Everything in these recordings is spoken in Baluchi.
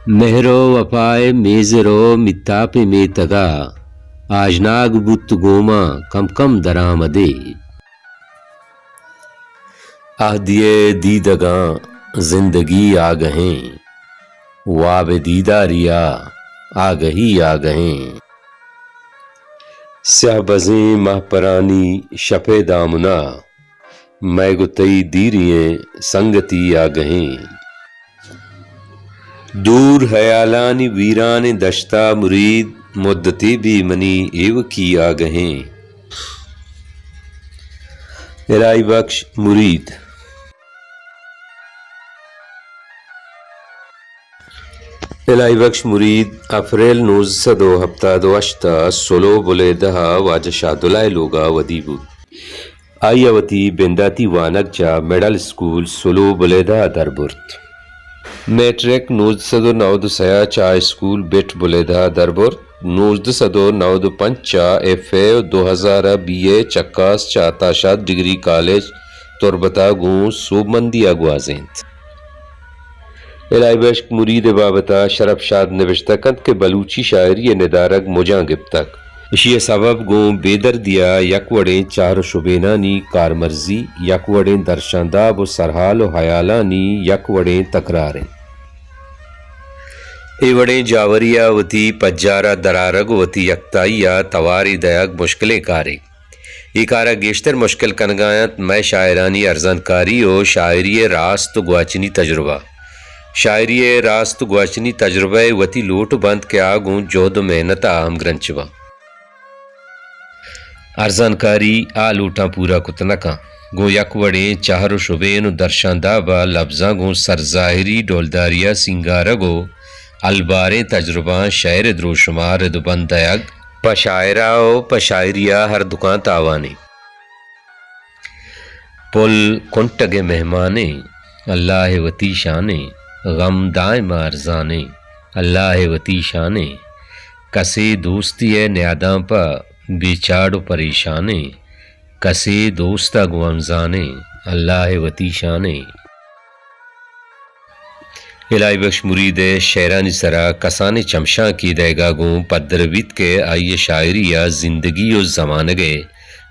مہر ءُ وپا ءِ میزر ءُ میتاپیں میتگ ءَ، آژناگ بوت گوں ما کم کم درآمدے۔ عہدی ءِ دیدگاں زندگی آگہیں، واب ءِ دیداری ءَ آگہی آگہیں۔ سیاہ بزیں مہپرانی شپ ءِ دامن ءَ، مئے گوں تئی دیری ئیں سنگتی آگہیں۔ دور ہیالانی ویرانیں دشت ءَ مرید، مدتے بی منی ایوکی آگہیں۔ الہی بخش مرید۔ الہی بخش مرید اپریل نوزدہ سد ءُ ہپتاد ءُ ہشت ءَ سلو بلیدہ ءَ واجہ شاہدلہ ءِ لوگ ءَ ودی بوت۔ آئی ءَ وتی بنداتی وانگ چہ مڈل اسکول سلو بلیدہ ءَ در برت۔ میٹرک نوزدہ سد ءُ نود ءُ سئے ءَ چہ ہائی اسکول بٹ بلیدہ ءَ در برت۔ نوزدہ سد ءُ نود ءُ پنچ ءَ ایف اے ءُ دو ہزار ءَ بی اے چکاس چہ عطا شاد ڈگری کالج تربت ءَ گوں سوبمندی ءَ گوازینت۔ الہی بخش مرید ءِ بابت ءَ شرپ شاد نبشتہ کنت کہ بلوچی شاعری ءِ ندارگ مجاں گپتگ۔ ایشی ءِ سبب گوں بے دردی ءَ یک وڑیں چہر ءُ شبینانی کارمرزی، یک وڑیں درشانداب ءُ سرحال ءُ ہیالانی یک وڑیں تکرار انت۔ اے وڑیں جاوری ءَ وتی پجار ءَ درآرگ ءُ وتی یکتائی ءَ توارے دئیگ مشکلیں کارے۔ اے کار ءَ گیشتر مشکل کنگ ءَ انت مئے شاعرانی ارزانکاری ءُ شاعری ءِ راست ءُ گواچنی تجربہ۔ شاعری ءِ راست ءُ گواچنی تجربہ ءِ وتی لوٹ بنت کہ آ گوں جہد ءُ محنت ءَ ہمگرنچ بنت۔ ارزانکاری آ لوٹاں پورا کت نہ کنت۔ گوں یک وڑیں چہر ءُ شبین ءُ درشانداب ءَ لبزاں گوں سرظاہری ڈولداری ءَ سینگارگ ءُ الباریں تجربہاں شئیر ءِ دروشم ءَ رد ءُ بند دئیگ پہ شاعر ءَ ءُ پہ شاعری ءَ ہر دکاں تاوانے۔ پل کنٹگ ءِ مہمانیں، اللہ ءِ وتی شانیں، غم دائم ءَ ارزانیں، اللہ ءِ وتی شانیں، کسے دوستی ءِ نیاداں پہ بے چاڑ ءُ پریشانیں، کسے دوست ءَ گوں ہمزانیں، اللہ ءِ وتی شانیں۔ الہی بخش مرید ءِ شئیرانی سرا کسانیں چمشانکے دئیگ ءَ گوں پدر بیت کہ آئی ءِ شاعری ءَ زندگی ءُ زمانگ ءِ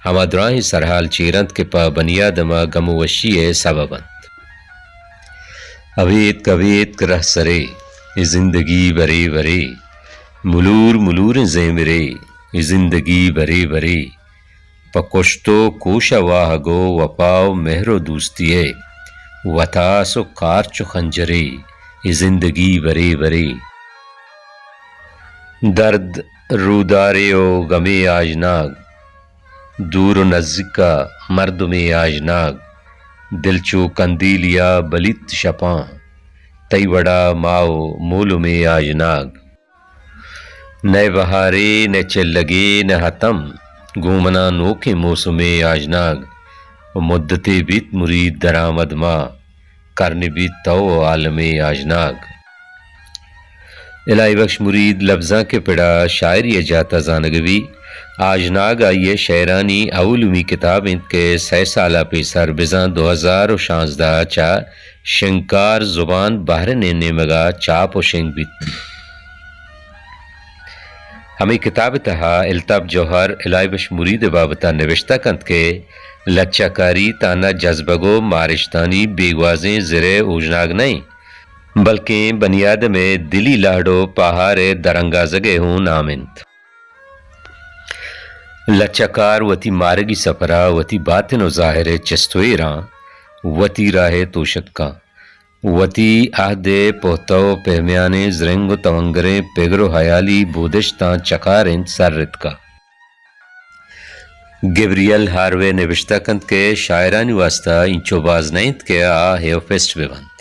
ہما دراہیں سرحال چیر انت کہ پہ بنی آدم ءَ گم ءُ وشی ءِ سبب انت۔ ابیتک ابیتک رہسرے، اے زندگی برے برے، ملور ملوریں زیمرے، اے زندگی برے برے۔ پہ کشت ءُ کوش ءَ واہگ ءُ وپا ءُ مہر ءُ دوستی ءِ وتاس ءُ کارچ ءُ خنجرے، اے زندگی برے برے۔ درد رودارے ءُ غمے آژناگ، دور ءُ نزیک ءَ مردمے آژناگ، دل چو کندیلیا بلیت شپاں، تئی وڑا ماہ ءُ مولمے آژناگ۔ نئے بہارے، نئے چلگے، نہ ہتم، گوں منا نوکیں موسمے آژناگ۔ ءُ مدتے بیت مرید درآمد ما، کرن بیت تو ءُ عالمے آژناگ۔ الہی بخش مرید لبزانک ءِ پڑا شاعری ءِ جاتا زانگ بی۔ آژناگ آئی ءِ شئیرانی اولیمی کتاب انت کہ سئے سالا پیسر بزاں دو ہزار ءُ شانزدہ ءَ چہ شنگکار زبان بحرین ءِ نیمگ ءَ چاپ ءُ شنگ بیت۔ ہمے کتاب ءِ تہا الطاف جوہر الہی بخش مرید ءِ بابت ءَ نبشتہ کنت کہ لچہ کاری تہنا جزبگ ءُ مارشتانی بیگوازیں زر ءِ اوژناگ نہ انت، بلکیں بنی آدم ءِ دلی لہڑ ءُ پاہار ءِ درانگازگ ءِ ہوں نام انت۔ لچہ کار وتی مارگی سپر ءَ وتی باتن ءُ ظاہر ءِ چست ءُ ایراں وتی راہ ءِ توشتکاں، وتی عہد ءِ پہتہ ءُ پہمیانیں زرنگ ءُ تونگریں پگر ءُ حیالی بودشتاں چکار انت سر رتکا۔ گبریل ہاروے نبشتہ کنت کہ شاعرانی واسطہ اینچو باز نہ انت کہ آ ہیوپسٹ بہ بنت۔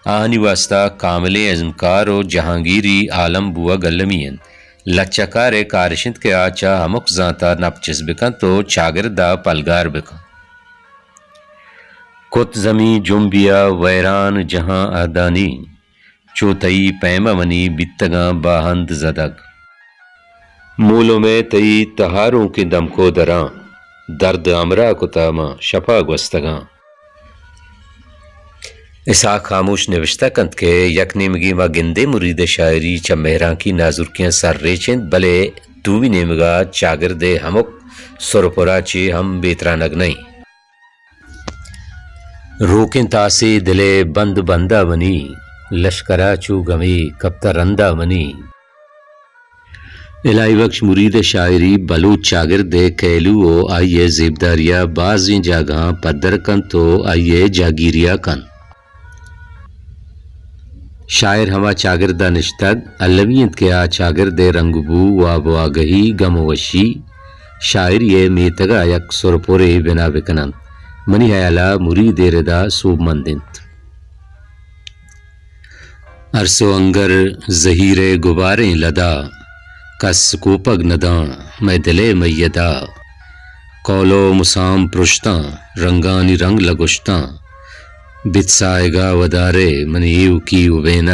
آہانی واسطہ کاملیں ازمکار ءُ جہانگیری عالم بوگ المی انت۔ لچہ کار ءِ کارش انت کہ آ چہ ہمک زانت ءَ نپ چست بہ کنت ءُ چاگرد ءَ پلگار بہ کنت۔ کت زمین جنبی ءَ ویران جہاں عہدانی، چو تئی پیم ءَ منی بیتگاں باہند زدگ۔ مولم ءَ تئی تہارونکیں دمک ءُ دراں، درد ہمراہ کتہ من شپ ءَ گوستگاں۔ اسحاق خاموش نبشتہ کنت کہ یک نیمگی ما گندیں مرید ءِ شاعری چہ مہرانکی نازرکیاں سر ریچ انت، بلے دومی نیمگا چاگرد ءِ ہمک سرپرا چے ہم بے ترانگ نہ انت۔ روکیں تاسے دل ءِ بند بندا منی، لشکرا چو گمے کپتہ رندا منی۔ الہی بخش مرید ءِ شاعری بلوچ چاگرد ءِ کہلو ءُ آئی ءِ زیبداریا بازیں جاگہاں پدر کنت ءُ آئی ءِ جاگیریا کنت۔ شاعر ہما چاگردا نشتگ المی انت کہ آ چاگرد ءِ رنگ ءُ بو، واب ءُ آگہی، گم ءُ وشی شاعری ءِ میتگا یک سرپرے بنا بکن انت۔ منی ہیالا مرید اے ردا سوبمند انت۔ ارس ءُ انگر زہیر ءِ گباریں لدا، کس کوپگ نداں مئے دل ءِ میدا۔ کولو مسام پرشتاں، رنگانی رنگ لگوشتاں، بیت ساہگا ودارے منی ایوکی ءُ بینگ۔